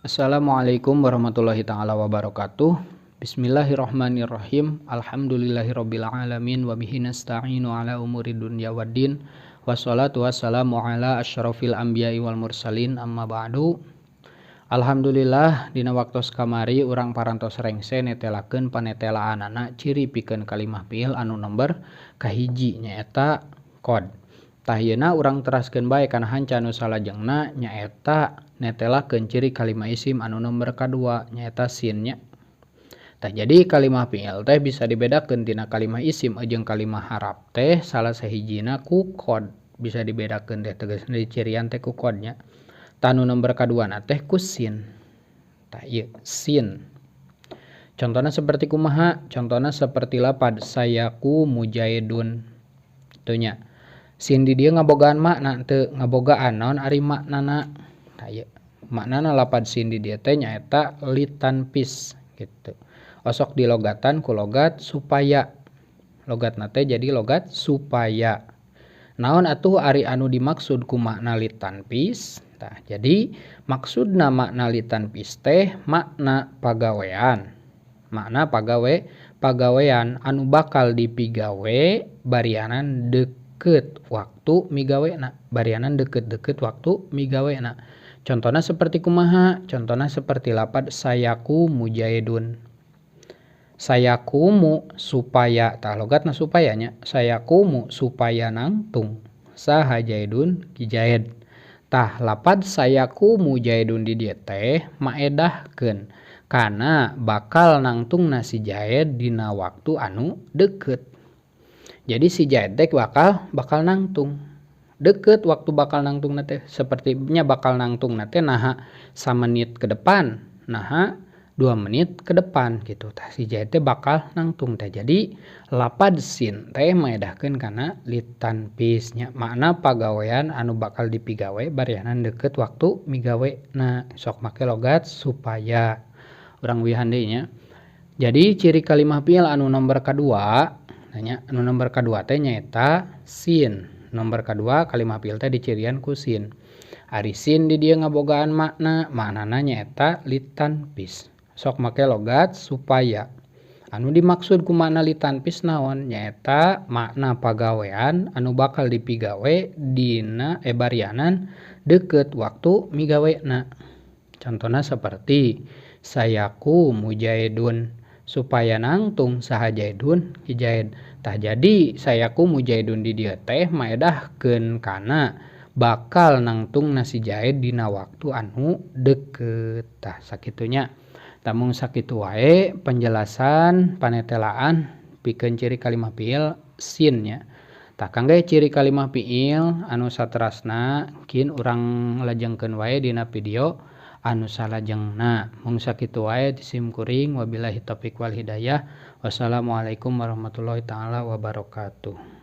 Assalamualaikum warahmatullahi taala wabarakatuh. Bismillahirrahmanirrahim. Alhamdulillahirabbil alamin wa bihi nasta'inu ala umuri dunya waddin. Wassalatu wassalamu ala asyrafil anbiya'i wal mursalin, amma ba'du. Alhamdulillah dina waktos kamari urang parantos rengse netelakeun panetelaanana ciri pikeun kalimah fiil anu nomor kahiji nyaeta qad. Tah yeuna urang teraskeun bae kana hanca nu salajengna nyaeta netelakeun ciri kalimah isim anu nomor kadua nyaeta sin nya. Tah jadi kalimah fiil teh bisa dibedakeun tina kalimah isim jeung kalimah harap teh salah sahijina ku qad, bisa dibedakeun teh tegasna dicirian teh ku qad nya. Tah nu nomor kaduana teh ku sin. Tah ieu sin. Contohna seperti kumaha? Contohna seperti lapad sayaqumu jaidun. Teu nya. Sin di dieu ngabogaan makna teu ngabogaan naon ari maknana? Tah ieu maknana lapad sin di dieu teh nyaeta litanfis gitu. Osok dilogatan ku logat supaya. Logatna teh jadi logat supaya. Naon atuh ari anu dimaksud ku makna litanfis? Tah jadi maksudna makna litanfis teh makna pagawean. Makna pagawean anu bakal dipigawe barianan deket waktu migawena, barianan deket-deket waktu migawena. Contohna seperti kumaha? Contohna seperti lapad sayaqumu jaidun. Sayaqumu supaya, tah logatna supaya nya, sayaqumu supaya nangtung saha jaidun ki jaid. Tah lapad sayaqumu jaidun di dieu teh maedahkeun kana bakal nangtungna si jaid dina waktu anu deket. Jadi si jaid teh bakal nangtung. Deket waktu bakal nangtungna teh sepertinya bakal nangtungna teh naha samenit ke depan, naha 2 menit ke depan gitu. Tah si jaid teh bakal nangtung teh. Jadi lapad sin teh maedahkeun kana litanfis nya, makna pagawean anu bakal dipigawe barianan deket waktu migawe. Nah sok make logat supaya urang wihan deui nya. Jadi ciri kalimah fiil anu nomor kadua nanya anu nomor kadua teh nyaeta sin. Nomor kadua kalimah fiil teh dicirian ku sin. Ari sin di dieu ngabogaan makna, maknana nyaeta litanfis. Sok make logat supaya. Anu dimaksud ku makna litanfis naon? Nyaeta makna pagawean anu bakal dipigawe dina barianan deket waktu migawena. Contohna seperti sayaqumu jaidun, supaya nangtung saha jaidun ki jaid. Tah jadi sayaqumu jaidun di dieu teh maedahkeun kana bakal nangtungna si jaid dina waktu anu deket. Tah sakitunya. Tamung sakitu wae penjelasan panetelaan pikeun ciri kalimah fiil sin nya. Tah kangge ciri kalimah fiil anu saterasna kin urang lajengkeun wae dina video anu salajengna. Mung sakitu wae sim kuring, wabillahi taufik wal hidayah. Wassalamualaikum warahmatullahi taala wabarakatuh.